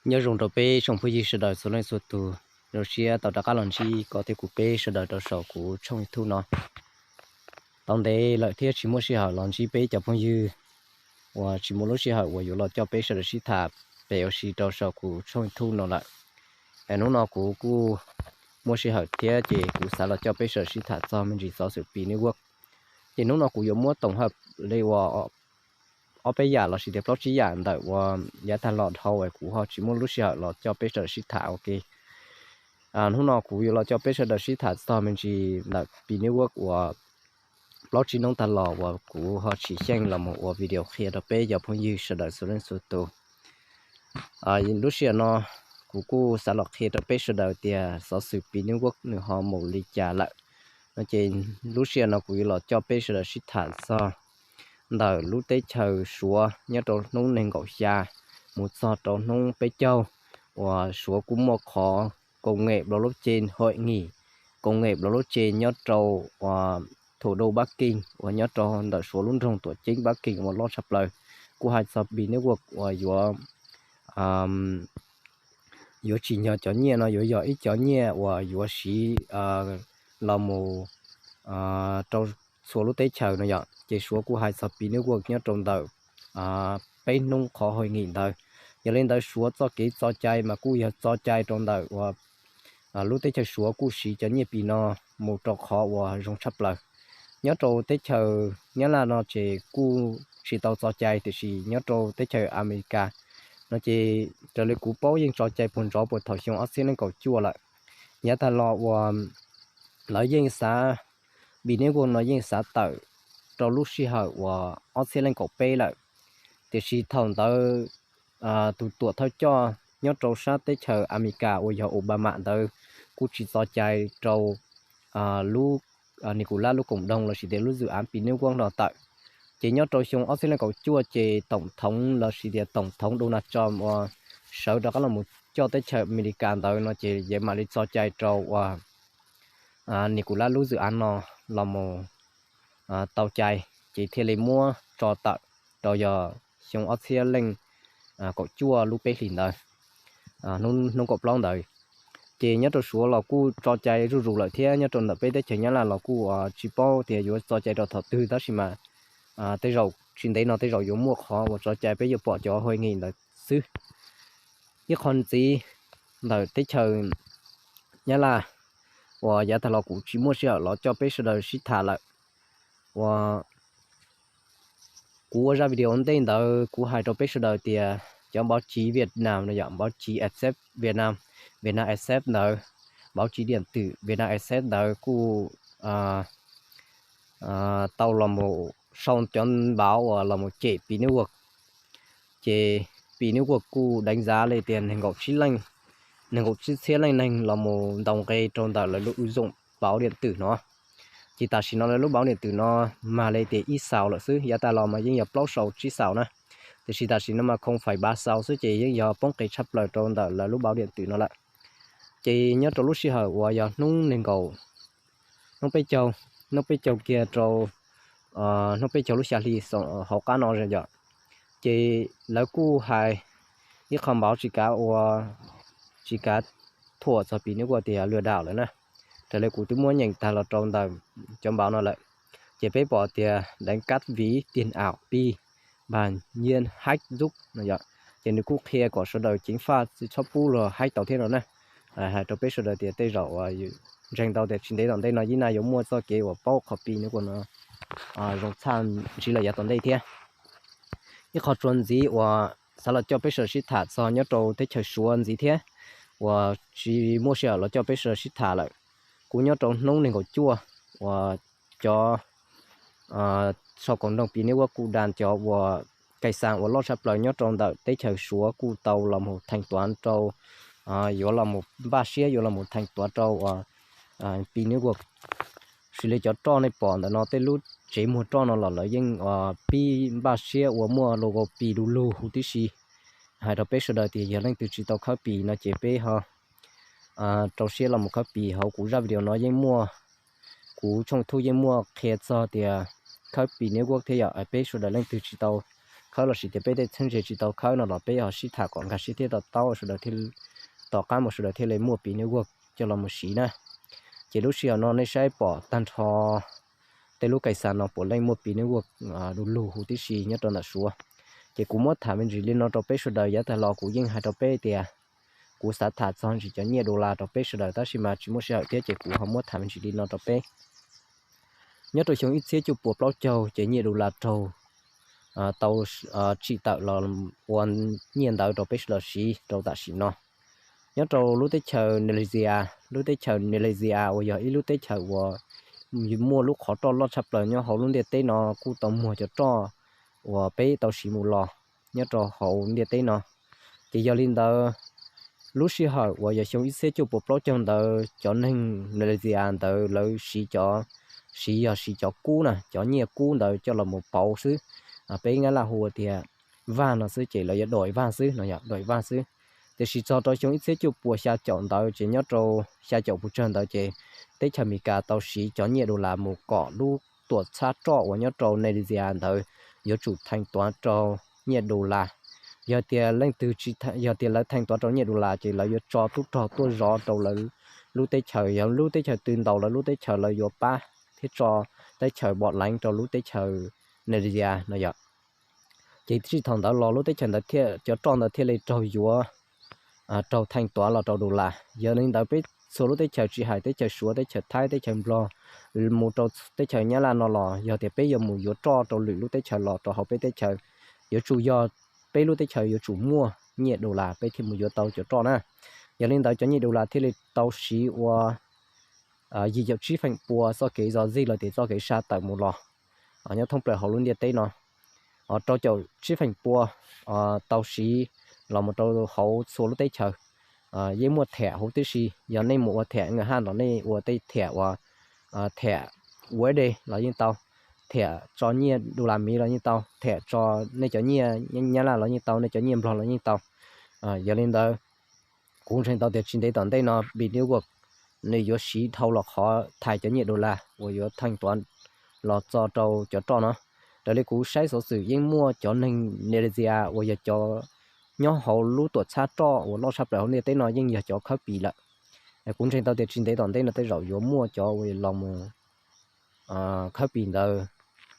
Nyob zoo rau peb tsoom phooj ywg sawv daws txhua leej txhua tus, zoo siab tau rov qab los ntsib koj thiab kuv peb sawv daws rau saum kuv tshooj YouTube no. Tau ntev lawm thiab tsis muaj sij hawm los ntsib peb cov phooj ywg uas tsis muaj lub sij hawm uas yuav los coj peb sawv daws sib tham pem ua si rau saum kuv tshooj YouTube no lawm. Es hnub no kuv kuj muaj sij hawm thiab ces kuv xav los coj peb sawv daws sib tham txog me ntsis xov xwm Pi Network. Ces hnub no kuv yuav muab toom hawm li uas ob peb yam los sis tias plaub tsib yam ntawm uas yav tag los dhau es kuv ho tsis muaj lub sij hawm los coj peb sawv daws sib tham ua ke. Hnub no kuv yuav los coj peb sawv daws sib tham txog me ntsis ntawm Pi Network uas plaub tsib hnub tag los uas kuv ho tsis xyeej los mus ua video qhia rau peb cov phooj ywg sawv daws txhua leej txhua tus. Lub sij hawm no kuv kuj xav los qhia rau peb sawv daws tias xov xwm Pi Network nws ho mus li cas lawm no ces lub sij hawm no kuv yuav los coj peb sawv daws sib tham txog ntawm lub teb chaws Suav nyob rau hnub nees nkaum xya mus txog rau hnub peb caug uas Suav kuj muaj qhov koom nyem blockchain, hội nghị công nghệ blockchain nyob rau uas thủ đô Bắc Kinh uas nyob rau ntawm Suav lub nroog tuam ceeb Bắc Kinh uas loj tshaj plaws, kuj hais txog Pi Network uas yuav yuav tsim nyog cov nyiaj no yuav yog ib cov nyiaj uas yuav siv los mus rau txhua lub teb chaws no yom. Ces Suav kuj hais txog Pi Network nyob rau ntawm peb hnub qhov hội nghị ntawd. Yog li ntawd Suav txoj kev txo cai mas kuj yog txo cai rau ntawm uas lub teb chaws Suav kuj siv cov nyiaj Pi no mus rau qhov uas zoo tshaj plaws. Nyob rau teb chaws Nyab Laj no ces kuj tsis tau txo cai, tiam sis nyob rau teb chaws Amelikas no ces raws li kuv paub yeej tso cai puag ntsoov puag thaum xyoo ob txhiab leej kaum cuaj lawm. Yav tag los uas lawv yeej xav, Pi Network no yeej xav tawm rau lub sij hawm uas ob txhiab leej kaum peb lawm, tiam sis thaum ntawd tus tuam thawj coj nyob rau sab teb chaws Amelikas uas yog Obama ntawd kuj tsis txo cai rau lub Nicolás lub koom doog los sis tias lub dự án Pi Network no tawm. Ces nyob rau xyoo ob txhiab leej kaum cuaj ces tổng thống los sis tias tổng thống Donald Trump uas sawv rov qab los mus coj teb chaws Amelikas ntawd no ces yeej mam li txo cai rau uas Nicolás lub dự án no los mus tau cai, ces thiaj li muab tso tawm rau yog xyoo ob txhiab leej kaum cuaj lub peb hlis ntawd, hnub kaum plaub ntawd. Ces nyob rau Suav los kuj tso cai zuj zus lawm thiab nyob rau ntawm peb teb chaws Nyab Laj los kuj tsis paub tias yuav txo cai rau thaum twg, tab sis mas tej zaum tsis ntev no tej zaum yuav muaj qhov uas tso cai, peb yuav pom cov hội nghị ntawd xwb. Ib qho ntxiv ntawm teb chaws Nyab Laj uas yav tag los kuv tsis muaj sij hawm los coj peb sawv daws sib tham lawm uas kuv ua zaj video ntej ntawd kuv hais rau peb sawv daws tias cov báo chí Việt Nam no yog báo chí Express Việt Nam, Việt Nam Express ntawd, báo chí điện tử Việt Nam Express ntawd kuj tau los mus sau cov npauv uas los mus cem Pi Network. Ces Pi Network kuj đánh giá li tias nees nkaum tsib leej, nees nkaum tsib txhiab leej neeg los mus ntaus nqe rau ntawm lawv lub ứng dụng báo điện tử no. Ces tam sim no lawv lub báo điện tử no mag li tias ib xaus lawm xwb, yav tas los mas yeej yog plaub xaus tsib xaus na, tiam sis tam sim no mas không phẩy ba xaus xwb ces yeej yog poob qis tshaj plaws rau ntawm lawv lub báo điện tử no lawm. Ces nyob rau lub sij hawm uas yog hnub nees nkaum, hnub peb caug, hnub peb caug kiag rau hnub peb caug lub xya hli hauv qab no yom, ces lawv kuj hais ib qho npauv tsis kav ua, tsis kav thuam txog Pi Network tias lừa đảo lawm na. Raws li kuv twb muab nyeem tag los rau ntawm cov npauv no lawm, ces peb pom tias đánh cắp ví tiền ảo Pi và nghi hack rút no yom. Ces nws kuj qhia kom sawv daws ceev faj tsis txhob pub luag hack tau thiab no na. Hais rau peb sawv daws tias tej zaum ntseeg tau tias tsis ntev tom ntej no yeej yuav muaj txoj kev uas paub qhov Pi Network no zoo tshaj ntsib lawm yav tom ntej thiab. Ib qho txuas ntxiv uas xav los coj peb sawv daws sib tham txog nyob rau teb chaws Suav ntxiv thiab uas tsis muaj sij hawm los coj peb sawv daws sib tham lawm. Kuv nyob rau hnub nees nkaum cuaj uas cov sau cộng đồng Pi Network kuj đăng cov uas cai xas uas loj tshaj plaws nyob rau ntawm teb chaws Suav kuj tau los mus thanh toán rau, yuav los mus npaj siab yuav los mus thanh toán rau uas Pi Network. Xws li cov roj nej pom ntawm no, tej lub tsev muag roj no los lawv yeej pib npaj siab ua muaj logo Pi du lug huv tib si. Hais rau peb sawv daws tias yog leej twg tsis tau khawb Pi no ces peb ho rau siab los mus khawb Pi. Hauv kuv zaj video no yeej muaj, kuv tshooj YouTube yeej muaj qhia txog tias khawb Pi Network thiab yom. Peb sawv daws leej twg tsis tau khawb lossis tias peb tej txheeb ze tsis tau khawb no los peb ho sib tham kom nkag siab thiab to taub sawv daws thiaj, tom qab mus sawv daws thiaj li muaj pi network coj los mus siv na. Ces lub sij hawm no nej saib pom tag nrho tej lub kais xas no puav leej muaj pi network du lug huv tib si nyob rau ntawm Suav. Ces kuv muab tham me ntsis li no rau peb sawv daws, yav tag los kuv yeej hais rau peb tias kuv xav tham txog ntsis cov nyiaj dollar rau peb sawv daws tab sis mas tsis muaj sij hawm thiab ces kuv ho muab tham me ntsis li no rau peb. Nyob rau xyoo ib txhiab cuaj puas plaub caug ces nyiaj dollar raug tau tsim tawm los ua nyiaj ntawd rau peb sawv daws siv rau tam sim no. Nyob rau lub teb chaws Malaysia, lub teb chaws Malaysia uas yog ib lub teb chaws uas muaj lub qhov roj loj tshaj plaws nyob hauv lub ntiaj teb no kuj tau muag cov roj uas peb tau siv mus los nyob rau hauv ntiaj teb no. Ces yog li ntawd, lub sij hawm uas yog xyoo ib txhiab cuaj puas plaub caug ntawd cov neeg Malaysia ntawd lawv siv cov, siv yog siv cov kub na, cov nyiaj kub ntawd coj los mus pauv xwb. Peb Nyab Laj hu tias vaj no xwb ces lawv yuav dawm vaj xwb no, yog dawm vaj xwb. Tiam sis txog rau xyoo ib txhiab cuaj puas xya caum ntawd ces nyob rau xya caum pus tsawg ntawd ces teb chaws Amelikas tau siv cov nyiaj dollar mus kom lub tuam txhab roj uas nyob rau Malaysia ntawd yuav tsum theej tuav rau nyiaj dollar. Yog tias leej twg, yog tias lawv theej tuav rau nyiaj dollar ces lawv yuav tso tub rog tuaj zov rau lawv lub teb chaws. Yog lub teb chaws twg ntaus lawv lub teb chaws lawv yuav pab thiab tso teb chaws pom leev rau lub teb chaws Malaysia no yom. Ces txij thaum ntawd los lub teb chaws ntawd thiaj, cov roj ntawd thiaj li raug yuav, raug theej tuav los rau dollar. Yog li ntawd peb txhua lub teb chaws tsis hais teb chaws Suav, teb chaws Thaib, teb chaws Nplog, mus rau teb chaws Nyab Laj no los yog tias peb yuav mus yuav roj rau lwm lub teb chaws los rau hauv peb teb chaws, yuav tsum yog peb lub teb chaws yuav tsum muaj nyiaj dollar peb thiaj mus yuav tau cov roj na. Yog li ntawd cov nyiaj dollar thiaj li tau siv ua yim caum tsib feem pua txoj kev zov zij los tias txoj kev saj tawm mus los nyob thoob plaws hauv lub ntiaj teb no. Rau caum tsib feem pua tau siv los mus rau hauv txhua lub teb chaws. Yeej muaj thiam huv tib si, yog nej mus ua thiam nws haj los nej ua tej thiam uas thiam U S D los yeej tau, thiam tso nyiaj dollar miv los yeej tau, thiam tso nej cov nyiaj Nyab Laj los yeej tau, nej cov nyiaj Nplog los yeej tau. Yog li ntawd, kuv ntseeg tau tias tsis ntev tom ntej no Pi Network nws yuav siv dhau los qhov thais cov nyiaj dollar uas yuav theej tuav los txo rau cov roj no. Raws li kuv saib xov xwm yeej muaj cov neeg Malaysia uas yog cov nyob hauv lub tuam txhab roj uas loj tshaj plaws hauv ntiaj teb no yeej yog cov khawb Pi lawm. Kuv ntseeg tau tias tsis ntev tom ntej no tej zaum yuav muaj cov uas los mus khawb Pi ntawd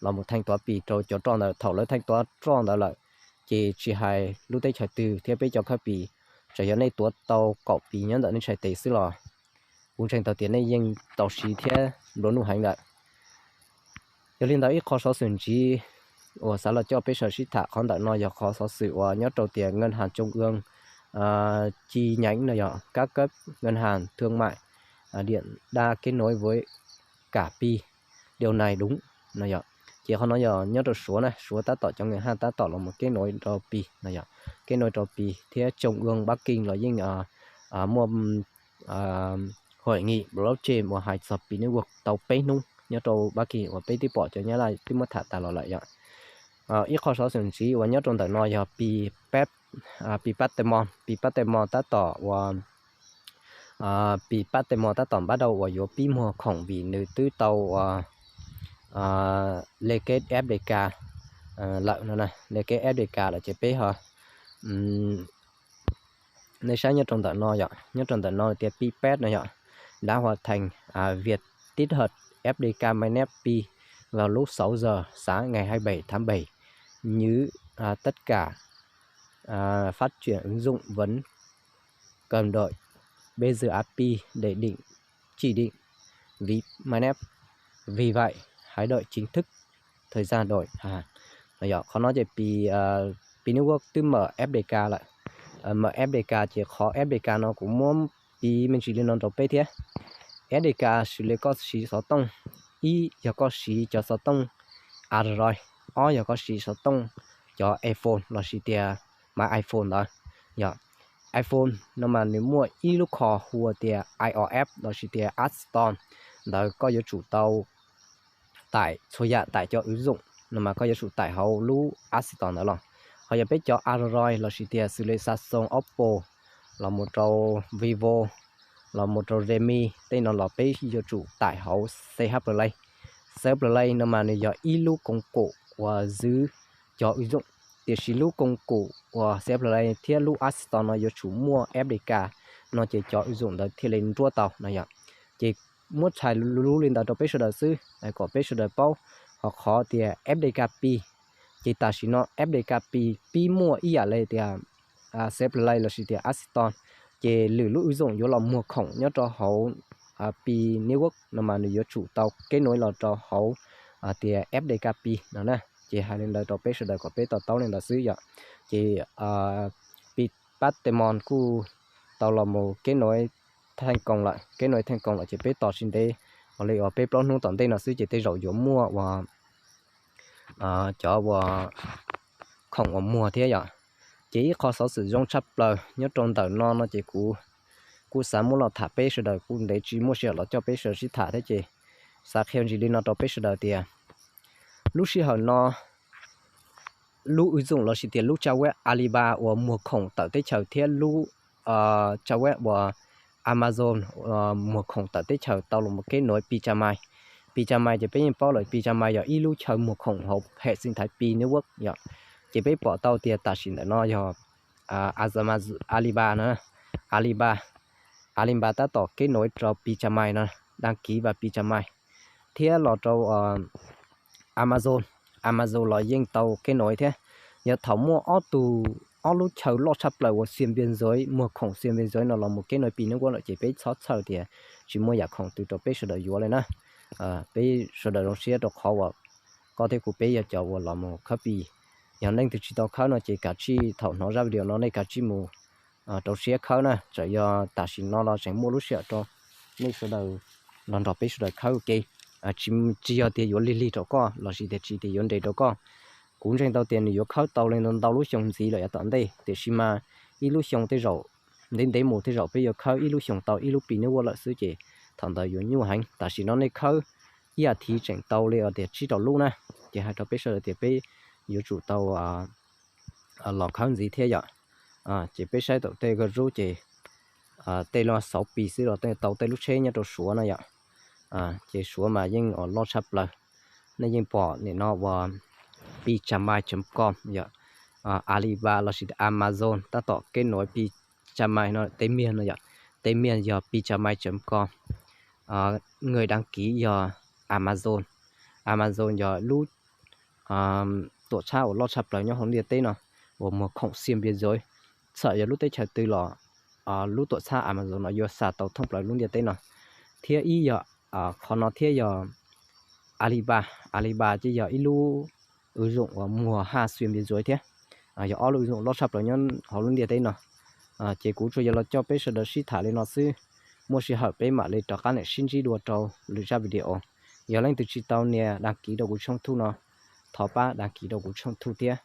los mus theej tuav Pi rau cov roj ntawd. Thaum lawv theej tuav roj ntawd lawm ces tsis hais lub teb chaws twg thiab peb cov khawb Pi, tsuas yog nej tuav tau kaum Pi nyob ntawm nej tshais tes xwb los kuv ntseeg tau tias nej yeej tau siv thiab nplua nuj heev lawm. Yog li ntawd ib qho xov xwm ntxiv uas xav los coj peb sawv sib tham qhov ntawm no yog qhov xov xwm uas nyob rau tias ngân hàng trung ương chi nhánh no yog các cấp ngân hàng thương mại điện đa kết nối với cả Pi, điều này đúng no yog. Ces qhov no yog nyob rau Suav na, Suav tab tom cov ngân hàng tab tom los mus kết nối rau Pi no yog, kết nối rau Pi thiab trung ương Bắc Kinh los yeej muaj hội nghị blockchain uas hais txog Pi Network tau peb hnub nyob rau Bắc Kinh uas peb twb pom cov Nyab Laj twb muab tham tas los lawm yom. Ib qho xov xwm ntxiv uas nyob rau ntawm no yog Pi peb, Pi Pab Temo, Pi Pab Temo tab tom uas Pi Pab Temo tab tom npab rau uas yuav pib muag khoom vim nws twb tau uas le kev F D K lawm no, le kev F D K lawm ces peb ho nej saib nyob rau ntawm no yom, nyob rau ntawm no tias Pi peb no yom, đã hoàn thành việc tích hợp F D K Mainnet Pi vào lúc sáu giờ sáng ngày hai mươi bảy tháng bảy, như tất cả phát triển ứng dụng vẫn cần đợi. Bây giờ a pi để định chỉ định vì Mainnet, vì vậy hãy đợi chính thức thời gian đổi hàng. Yog qhov no ces Pi, Pi Network twb mở F D K lawm. Mở F D K ces qhov F D K no kuv muab piv me ntsis li no rau peb thiab. F D K xws li koj siv xov tooj, ib yog koj siv cov xov tooj Android, ob yog koj siv xov tooj cov iPhone lossis tias maiv iPhone ntawd. Yog iPhone no mas nws muaj ib lub kho hu ua tias I O F lossis tias App Store, ntawd koj yuav tsum tau taim txhua yam, taim cov ứng dụng no mas koj yuav tsum taim hauv lub App Store ntawd los. Ho yog peb cov Android lossis tias xws li Samsung, Oppo, los mus rau Vivo, los mus rau Redmi tej no los peb yuav tsum taim hauv C H Play. C H Play no mas nws yog ib lub công cụ uas giữ cov ứng dụng Tiam sis lub koom kum uas Xev Play thiab lub Aston no yuav tsum muaj F D K no ces cov ua zoom ntawd thiaj li nruab tau no yom. Ces muab tshais lub li ntawd rau peb sawv daws xwb kom peb sawv daws paub. Ho qhov tias F D K P, ces tam sim no F D K P pib muaj ib yam li tias Xev Play lossis tias Aston, ces lwm lub ua zoom yuav los muag khoom nyob rau hauv Pi Network no mas nws yuav tsum tau kev nuav los rau hauv tias F D K P no na. Ces hais li ntawd rau peb sawv daws kom peb to taub li ntawd xwb yom. Ces Pi Pab Tes Mos kuj tau los mus kev nuav theej koos lawm, kev nuav theej koos lawm ces peb tos tsis ntev, ua li uas peb plaub hnub tom ntej no xwb ces tej zaum yuav muaj uas cov uas khoom uas muag thiab yom. Ces ib qho xov xwm zoo tshaj plaws nyob rau ntawm no no ces kuv kuj xav muab los tham peb sawv daws, kuj ntev tsis muaj sij hawm los coj peb sawv daws sib tham thiab ces xav qhia ntsis li no rau peb sawv daws tias lub sij hawm no lub ua zoom lossis tias lub tsab web Alibaba uas muag khoom tawm teb chaws thiab lub tsab web uas Amazon muag khoom tawm teb chaws tau los mus kev nuav Pi Cam Mai. Pi Cam Mai ces peb yeej paub lawm, Pi Cam Mai yog ib lub chaw muag khoom hauv hem xeev thaiv Pi Network yom. Ces peb pom tau tias tam sim ntawm no yog Alibaba no, Alibaba, Alibaba tab tom kev nuav rau Pi Cam Mai no, đăng ký vào Pi Cam Mai, thiab los rau Amazon, Amazon los yeej tau kev nuav thiab. Yog thaum muaj ob tug, ob lub chaw loj tshaj plaws uas xuyên biên giới, muag khoom xuyên biên giới no los mus kev nuav Pi Network lawm ces peb txhob txhawj tias tsis muaj yam khoom twg rau peb sawv daws yuav li na. Peb sawv daws zoo siab rau qhov uas koj thiab kuv peb yog cov uas los mus khawb Pi. Yog leej twg tsis tau khawb no ces kav tsij thaum hnov zaj video no nej kav tsij mus rau siab khawb na, txawm yog tam sim no los tseem muaj lub sij hawm rau nej sawv daws los nrog peb sawv daws khawb ua ke. Tsis, tsis yog tias yuav lig lig rau koj lossis tias tsis tias yuav nres rau koj. Kuv ntseeg tau tias nws yuav khawb tau li ntau ntau lub xyoo ntxiv lawm yav tom ntej, tiam sis mas ib lub xyoo tej zaum ntev ntev mus tej zaum peb yuav khawb ib lub xyoo tau ib lub Pi Network lawm xwb ces thaum ntawd yuav nyuaj heev. Tam sim no nej khawb ib as thiv tseem tau li tias tsib rau lub na, ces hais rau peb sawv daws tias peb yuav tsum tau los khawb ntxiv thiab yom. Ces peb saib tau tej group ces tej lub xauv Pi xwb los tau tej lub tsheb nyob rau Suav no yom. Ces Suav mas yeej loj tshaj plaws. Nej yeej pom nim no uas Pi Cam Mai chấm com yom, Alibaba lossis Amazon tab tom kev nuav Pi Cam Mai no, Tây Miền no yom, Tây Miền yog Pi Cam Mai chấm com, người đăng ký yog Amazon. Amazon yog lub tuam txhab uas loj tshaj plaws nyob hauv ntiaj teb no uas muag khoom xuyên biên giới. Txawm yog lub teb chaws twg los lub tuam txhab Amazon no yuav xa tau thoob plaws lub ntiaj teb no. Thiab ib yog qhov no thiab yog Alibaba, Alibaba ces yog ib lub ua zoom uas muag haj xuyên biên giới thiab. Yog ob lub ua zoom loj tshaj plaws nyob hauv lub ntiaj teb no. Ces kuv tsuas yog los coj peb sawv daws sib tham li no xwb, muaj sij hawm peb mam li rov qab niam sib ntsib dua rau lwm zaj video. Yog leej twg tsis tau nias đăng ký rau kuv tshooj thuj no, thov pab đăng ký rau kuv tshooj thuj thiab.